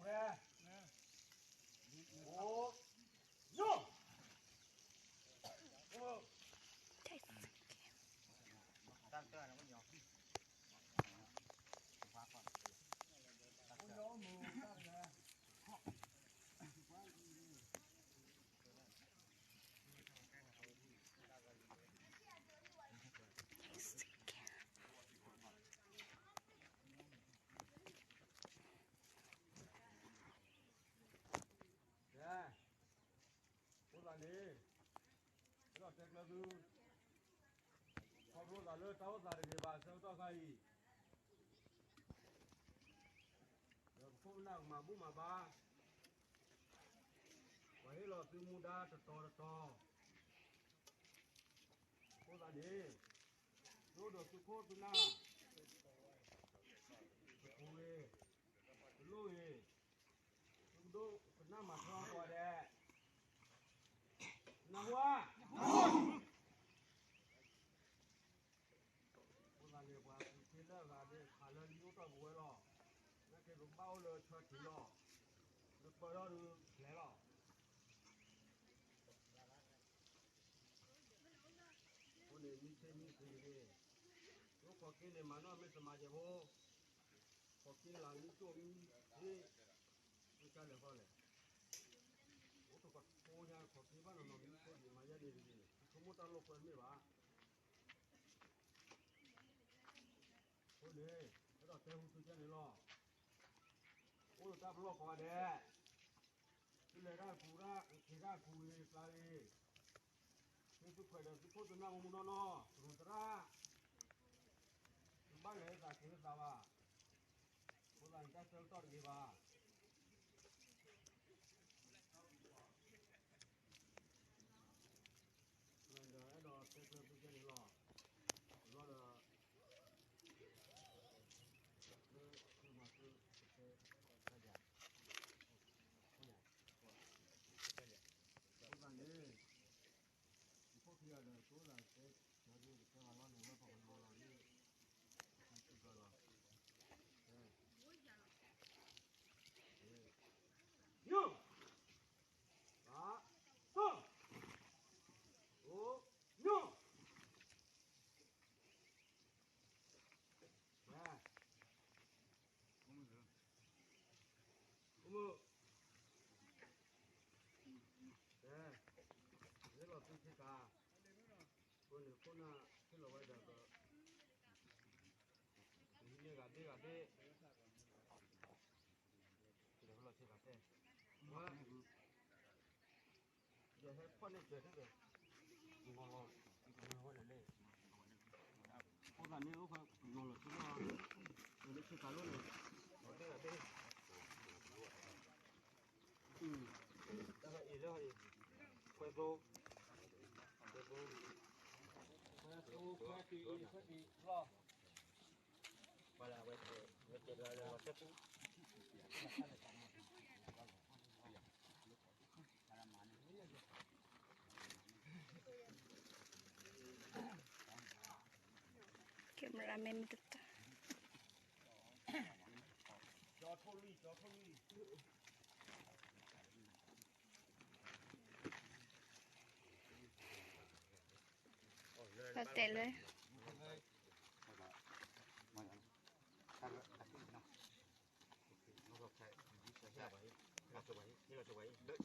ဝဲ အိ ညိ ကဲ အဃိသတးန့ၣ် အဲၣ်ဒိးတဲကျၢၤသု ခီဖျိသးလၢတၢ်အိၣ်သးတဂ့ၤဘၣ် ဆၢကတီၢ်ခါအံၤ ဒီးပခိၣ်ပနၢ်ကမၤဘူၣ်မၤဘါ ပှၤဟ့ၣ်လီၤသုမူဒါတတီၤတတီၤ အဃိသတးန့ၣ် သုအိၣ်ဒီးသုခိၣ်သုနၢ် တပူၤဂ့ၤ တလိၣ်ဂ့ၤ သုကဒိကနၣ်မၤထွဲကိးဂၤဒဲး နၢ်ဟူဧါ အဃိသတးန့ၣ် ပှၤသုးက့လၢအဂၤန့ၣ် ခးလၢလံအိၣ်တီၢ်ပဝဲလီၤ. နာ်က့ပဘၣ်အိၣ်လၢဆၢထံးလီၤ. လၢပၢၢ်ထီၣ်ဒုးဖျဲးလီၤ. အဃိန့ၣ် မံခ့မံသံန့ၣ် အိၣ်ခီၣ်က့န့ၣ် မၤနီၣ်မ့ၢ်သမၤယဲၢ်ဖိ ခီၣ်က့လၢမံကၠိၣ်မံ မ့ၢ် မ့ၢ်ကၢ်လဲၣ်ဃီလဲၣ် အိၣ်တကီၢ်ဖိညါ ခီၣ်က့ဘၣ်နီၢ်နီၢ်မံကၠိၣ်ဒံး မၤယဲၢ်န့ၣ်တဂ့ၤန့ၣ် ဆိကမိၣ်တၢ်လိာ်ကွဲမ့ၢ်ဘၣ် အဃိန့ၣ် အဲၣ်ဒိးတဲဟူသုကဲန့ၣ်လီၤ. အိၣ်ဒီးတၢ်ပလီၢ်ကိးဂၤဒဲး သုလဲၤတၢ်ကူတၢ်က့ၤတၢ်ကူဂ့ၤကျါဂ့ၤ သုသုခွဲးဒီးသုခိၣ်သုနၢ်မူမူနီၢ်နီၢ် သရူးသရၣ် သုဘၣ်လဲၤသးက့ၤသးဘၣ် အဃိသတးန့ၣ် တၢ်ဆၢကတီၢ်တဂ့ၤဘၣ် ဒီးအဲၣ်ဒိးတဲကျၢၤသုကဲန့ၣ်လီၤ. လီၤဒီး လၢသုမၤသုကတဲတၢ်ယၤ အဃိန့ၣ် ယဖိခံဂၤဒီး ကၠိသးတဲ ကၠီဒုးကတဲဘၣ်လီၤန့ၣ် ဝဲပှၤကညီလီၤန့ၣ် သုကလီၤ ညိ ဘၣ် သိ အိ ညိ ဝဲ အိၣ်မုၢ် ကဲ ဟ့ၣ်လီၤသုဆ့ကၤ အဃိန့ၣ် ခိၣ်နၢ်ဟ့ၣ်လီၤဝဲဒီး ကဟံးန့ၢ်ဂၤဘ့ၣ်ဂၤဘ့ၣ် လဲၤဟ့ၣ်လီၤဆ့ကၤတဲ ဝဲ ယဟဲဖီၣ်န့ၢ်စၢၤတ့ၢ်ဒီး နီၤလီၤ ဝဲလဲၣ်လဲၣ် အိၣ်သးန့ၣ်အိၣ်ဖဲ နီၤလီၤဆ့ကၤ လၢဆ့ကၤလိၣ်န့ၣ် အီၤတ့ၢ်ဂၤတ့ၢ် တၢ်အံၤလၢအံၤ ခွဲသိ ခွဲသိ ခွဲသိ ခွဲသိ လီၤ ပှၤလၢအဝဲ ဝဲတဲလၢလၢဝဲတဲပူ cameraman မ့ၢ်တတၢ် ပတဲလၢ ဘၣ်